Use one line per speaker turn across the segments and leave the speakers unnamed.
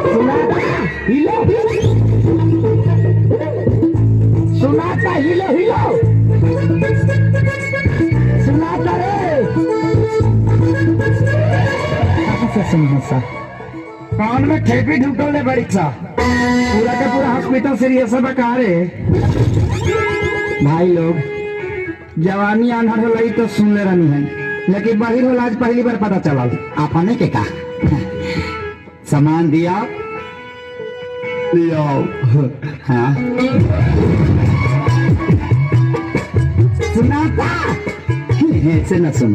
सुनाता हिलो सुनाता हिलो हिलो सुनाता रे सुन कान में ठेपी ढुकल ले बड़ी सा पूरा का पूरा हॉस्पिटल सीरियस है बका रे। भाई लोग जवानी आंधर हो लगी तो सुन ले रही है, लेकिन बहिर होला आज पहली बार पता चला।
आपने के का सामान दिया लिया। हाँ सुनाता ऐसे न सुन।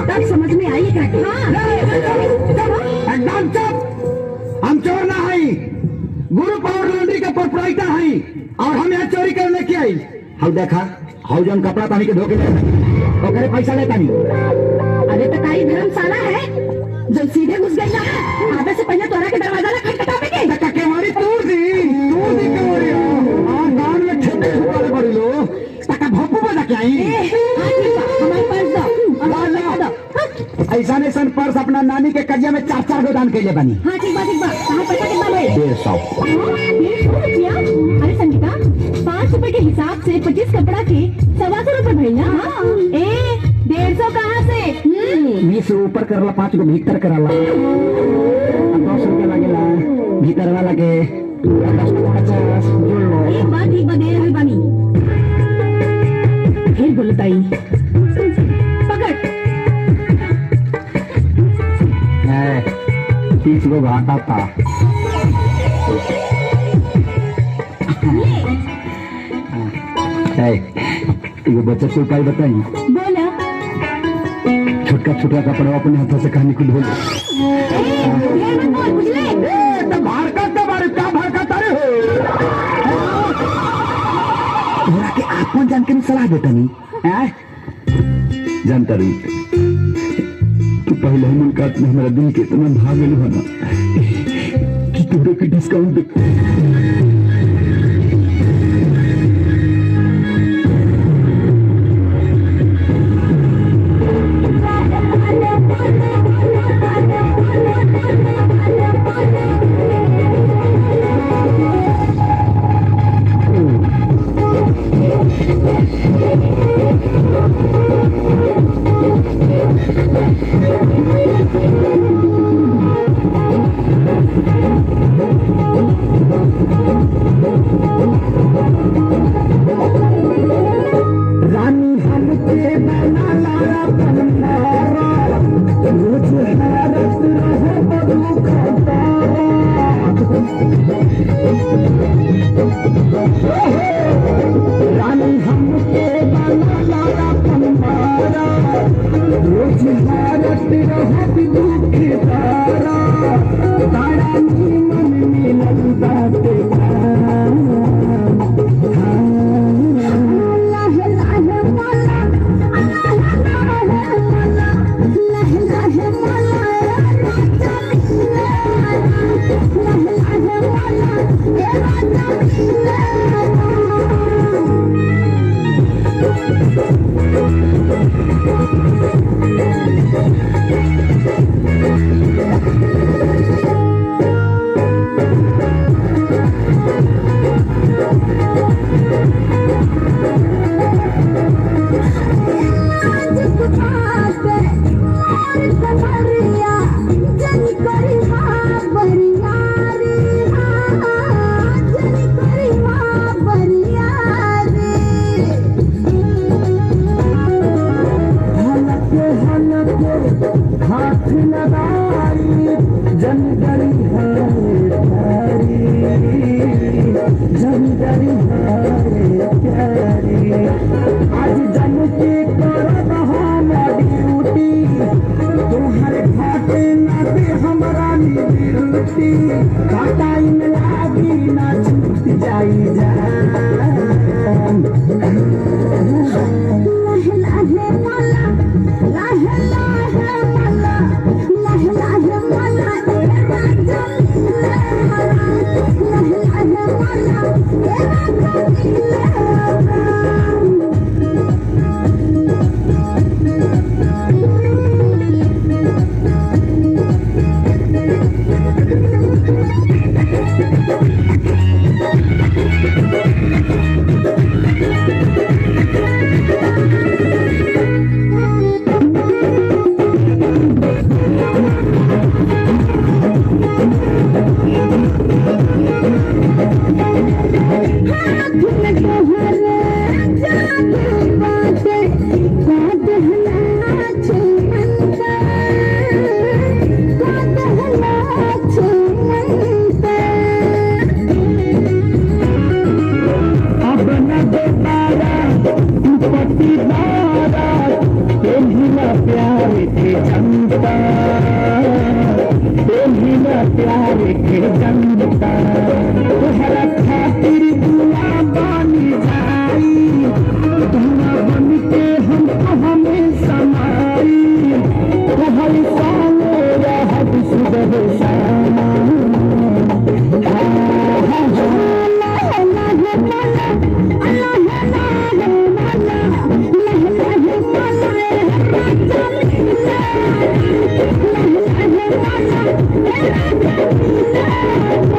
तब समझ में आई
एकदम चुप। हम चोर ना है, गुरु पावर लॉन्ड्री के प्रोपराइटर है और हम यहाँ चोरी करने की आई।
हाउ देखा हाउ जन कपड़ा पानी के धोके ओकरे पैसा लेता नहीं।
अरे तो काई धर्मशाला है जो सीधे घुस गई ना, आवे से पहले तोरा के दरवाजा ना खटखटावे के
तका केवाड़ी तोड़ दी केवाड़ी। हां कान में ठेके वाले बड़ी लो तका भोपू बजा के आई।
हमारे पास दो
ऐसा ऐसा पर्स अपना नानी के कजिया में चार चार गो दान के लिए बनी।
हाँ ठीक बा ठीक बा। कहाँ पैसा कितना भाई?
150।
150 रुपया? अरे संगीता 5 रुपए के हिसाब से 25 कपड़ा के 125 रुपए भइल ना। हाँ। ए 150 कहाँ से?
20 ऊपर करला 5 गो भीतर करला 10 रुपया लगेला भीतर वाला के 10 50 जोड़ लो।
एक बात ठीक बा दे रहल बानी। फिर बोलताई पकड़
30 गो घाटा था। एगो बचत के उपाय बताई।
बोला।
छोटका छोटका कपड़ा अपने हाथों से कहानी को धो लो। तोरा के आपन जान के सलाह देता नहीं जानता रही तू पहले ही मुलाकात में हमारा दिल के इतना भाग गया ना कि तोरे के डिस्काउंट दे।
रानी हमके बना लारा बनमारा रोज हैरत रहो बदू खतारा। रानी हमके बना लारा बनमारा रोज हैरत रहो बदू खतारा। तारा नीमन मिलल बाटे जनगरी हाय प्यारी, जनगरी हाय प्यारी। आज जन के करब हम ड्यूटी, तोहर घाटे ना दे हमरा ड्यूटी, टाइम लागी ना छूट जाई जान।
लाहे लाहे माला, लाहे लाहे माला, लाहे लाहे माला, ए राजा नीले हरा। लाहे लाहे माला, ए राजा नीले हरा। हाथ में तोहरे जादू बाटे, काट हला चुमनता, काट हला चुमनता।
अब न दोबारा तू पटीदारा, तेरी प्यार के जनता, तेरी प्यार के जनता। तोहरा खातिर दुआ बनी जाई, दुआ बन के हमको हमें समाई, तोहर संग रहब सुबह शाम।
लाहे लाहे माला, लाहे लाहे माला, लाहे लाहे माला, ए राजा नीले हरा। लाहे लाहे माला, ए राजा नीले हरा।